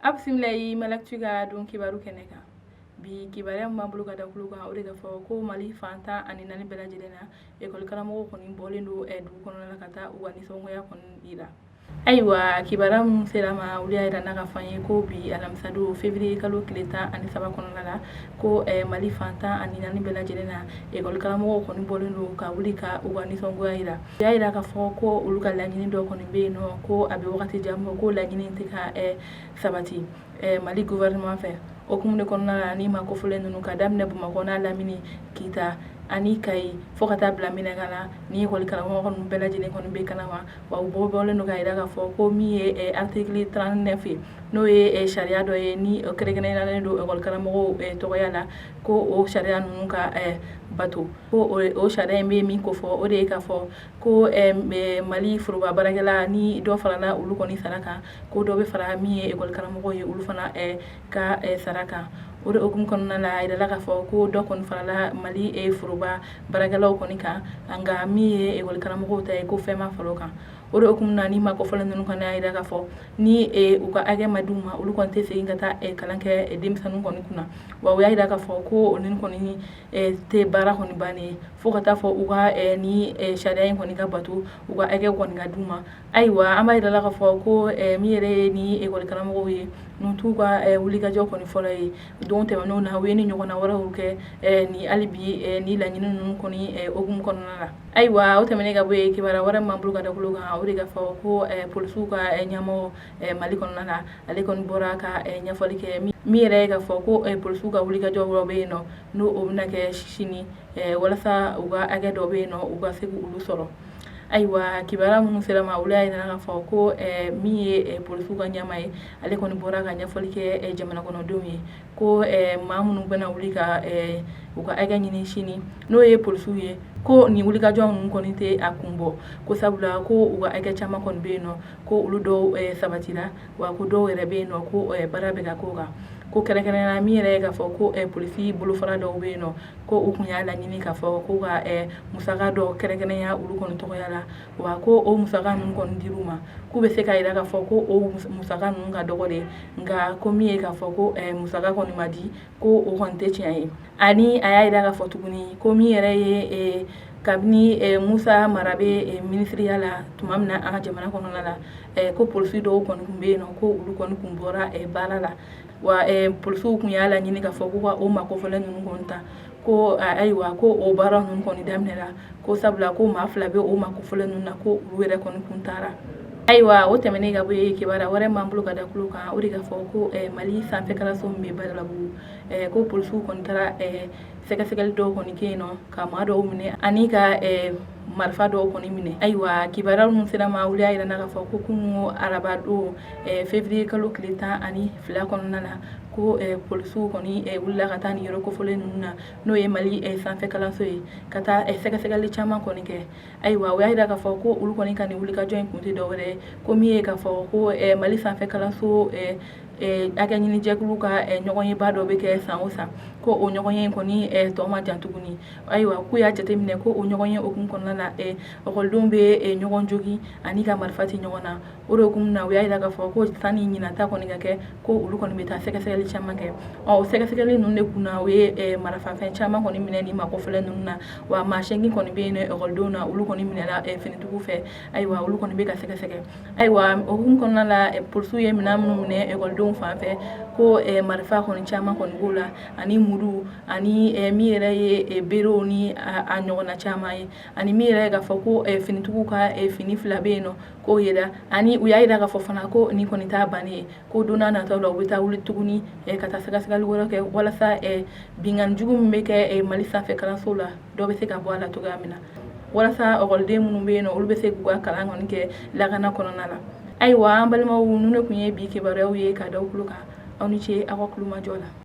A bisimila Malactu ka don kibaru kɛnɛ kan. Bi kibaruya min b'an bolo ka da tulo kan, o de ka fɔ ko Mali fan 14 bɛɛ lajɛlen na, ekɔli karamɔgɔw kɔni bɔlen don dugu kɔnɔna la ka taa u ka nisɔngoya kɔni yira. Ayiwa, kibaruya minnu sera ma, olu y'a yira n'a ka fɔ an ye ko bi alamisadon, février kalo tile 13 kɔnɔna la, ko Mali fan 14 bɛɛ lajɛlen na, ekɔli karamɔgɔw kɔni bɔlen don ka wuli ka u ka nisɔngoya yira. U y'a yira k'a fɔ ko olu ka laɲini dɔ kɔni bɛ yen nɔ, ko a bɛ wagati jan bɔ ko laɲini tɛ ka sabati Mali gouvernement fɛ. O hukumu de kɔnɔna la, ni maa kofɔlen ninnu, ka daminɛ Bamakɔ n'a lamini, Kita ani Kayi, fo ka taa bila Menaka, ni ekɔli karamɔgɔ ninnu bɛɛ lajɛlen kɔni bɛ kalama. Wa u bɔlen don k'a jira k'a fɔ ko min ye article 39 ye, n'o ye sariya dɔ ye ni kɛrɛnkɛrɛnyalen don ekɔli karamɔgɔw tɔgɔya la, ko o sariya ninnu ka bato. Ko o sariya in bɛ min ko fɔ, o de ye k'a fɔ ko Mali foroba baarakɛla ni dɔ farala olu kɔni sara kan, ko dɔ bɛ fara min ye ekɔli karamɔgɔw ye, olu fana ka sara kan. O de hukumu kɔnɔna la, a yirala k'a fɔ ko dɔ kɔni farala Mali foroba baarakɛlaw kɔni kan, nka min ye ekɔli karamɔgɔw ta ye, ko fɛn ma fara o kan. O de hukumu na, ni maa kofɔlen ninnu kɔni y'a jira k'a fɔ ni u ka hakɛ ma d'u ma, olu kɔni tɛ segin ka taa kalan kɛ denmisɛnninw kɔni kunna. Wa u y'a jira k'a fɔ ko nin kɔni tɛ baara kɔni bannen ye, fo ka taa fɔ u ka ni sariya in kɔni ka bato, u ka hakɛ kɔni ka d'u ma. Ayiwa, an b'a yira la k'a fɔ ko min yɛrɛ ye ni ekɔli karamɔgɔw ye, ninnu t'u ka wulikajɔ kɔni fɔlɔ ye. Don tɛmɛnenw na, u ye ni ɲɔgɔnna wɛrɛw kɛ ni hali bi ni laɲini ninnu kɔni hukumu kɔnɔna la. Ayiwa, o tɛmɛnen ka bɔ yen, kibaruya wɛrɛ m'an bolo ka da tulo kan, o de ka fɔ ko polisiw ka ɲɛmɔgɔ Mali kɔnɔna la, ale kɔni bɔra ka ɲɛfɔli kɛ. Min yɛrɛ ye k'a fɔ ko polisiw ka wulikajɔ wɛrɛ bɛ yen nɔ, n'o o bɛna kɛ sini, walasa u ka hakɛ dɔ bɛ yen nɔ, u ka se k'olu sɔrɔ. Ayiwa, kibaruya minnu sera ma, olu y'a yira k'a fɔ ko min ye polisiw ka ɲɛmaa ye, ale kɔni bɔra ka ɲɛfɔli kɛ jamana kɔnɔdenw ye, ko maa minnu bɛna wuli ka u ka hakɛ ɲini sini, n'o ye polisiw ye, ko nin wulikajɔ ninnu kɔni tɛ a kun bɔ, ko sabula ko u ka hakɛ caman kɔni bɛ yen nɔ, ko olu dɔw sabatira, wa ko dɔw yɛrɛ bɛ yen nɔ, ko baara bɛ ka k'o kan. Ko kɛrɛnkɛrɛnnenya, min yɛrɛ ye k'a fɔ ko polisi bolofara dɔw bɛ yen nɔ, ko u kun y'a laɲini k'a fɔ ko ka musaka dɔw kɛrɛnkɛrɛnya olu kɔni tɔgɔya la, wa ko o musaka ninnu kɔni dir'u ma, k'u bɛ se k'a jira k'a fɔ ko o musaka ninnu ka dɔgɔ de. Nka ko min ye k'a fɔ ko musaka kɔni ma di, ko o kɔni tɛ tiɲɛ ye. Ani a y'a jira k'a fɔ tuguni ko min yɛrɛ ye, kabini Musa Mara bɛ minisiriya la tuma min na an ka jamana kɔnɔna la, ko polisi dɔw kɔni tun bɛ yen nɔ, ko olu kɔni tun bɔra baara la, wa polisiw tun y'a laɲini k'a fɔ k'u ka o maa kofɔlen ninnu kɔni ta. Ko ayiwa, ko o baara ninnu kɔni daminɛra, ko sabula ko maa fila bɛ o maa kofɔlen ninnu na, ko olu yɛrɛ kɔni kun taara. Ayiwa, o tɛmɛnen ka bɔ yen, kibaruya wɛrɛ m'an bolo ka da tulo kan, o de ka fɔ ko Mali sanfɛ kalanso min bɛ Badalabugu, ko polisiw kɔni taara sɛgɛsɛgɛli dɔw kɔni kɛ yen nɔ, ka maa dɔw minɛ ani ka marifa dɔw kɔni minɛ. Ayiwa, kibaruya minnu sera ma, olu y'a jira k'a fɔ ko kunun araba don, février kalo tile 12 kɔnɔna la, ko polisiw kɔni wulila ka taa nin yɔrɔ kofɔlen ninnu na, n'o ye Mali sanfɛ kalanso ye, ka taa sɛgɛsɛgɛli caman kɔni kɛ. Ayiwa, o y'a jira k'a fɔ ko olu kɔni ka nin wulikajɔ in kun tɛ dɔwɛrɛ ye, ko min ye k'a fɔ ko Mali sanfɛ kalanso hakɛ ɲini jɛkulu ka ɲɔgɔnyeba dɔ bɛ kɛ san o san, ko o ɲɔgɔnye in kɔni tɔ ma jan tuguni. Ayiwa, k'u y'a jateminɛ ko o ɲɔgɔnye hukumu kɔnɔna la, ekɔlidenw bɛ ɲɔgɔn jogin ani ka marifa ci ɲɔgɔn na. O de hukumu na, u y'a jira k'a fɔ ko sanni ɲinata kɔni ka kɛ, ko olu kɔni bɛ taa sɛgɛsɛgɛli caman kɛ. Ɔ o sɛgɛsɛgɛli ninnu de kunna, u ye marifafɛn caman kɔni minɛ ni maa kofɔlen ninnu na. Wa maa 8 kɔni bɛ yen nɔ ekɔlidenw na, olu kɔni minɛla finitigiw fɛ. Ayiwa, olu kɔni bɛ ka sɛgɛsɛgɛ. Ayiwa, o hukumu kɔnɔna la, polisiw ye minɛn minnu minɛ ekɔlidenw fan fɛ, ko marifa kɔni caman kɔni b'o la, ani muru, ani min yɛrɛ ye berew ni a ɲɔgɔnna caman ye, ani min yɛrɛ ye k'a fɔ ko finitigiw ka fini fila bɛ yen nɔ, k'o yera. Ani u y'a jira k'a fɔ fana ko nin kɔni t'a bannen ye, ko don n'a nataw la, u bɛ taa wuli tuguni ka taa sɛgɛsɛgɛli wɛrɛ kɛ, walasa binkanni jugu min bɛ kɛ Mali sanfɛ kalanso la, dɔ bɛ se ka bɔ a la cogoya min na, walasa ekɔliden minnu bɛ yen nɔ, olu bɛ se k'u ka kalan kɔni kɛ lakana kɔnɔna la. Ayiwa, an balimaw, ninnu de tun ye bi kibaruyaw ye ka da tulo kan. Aw ni ce aw ka kulomajɔ la.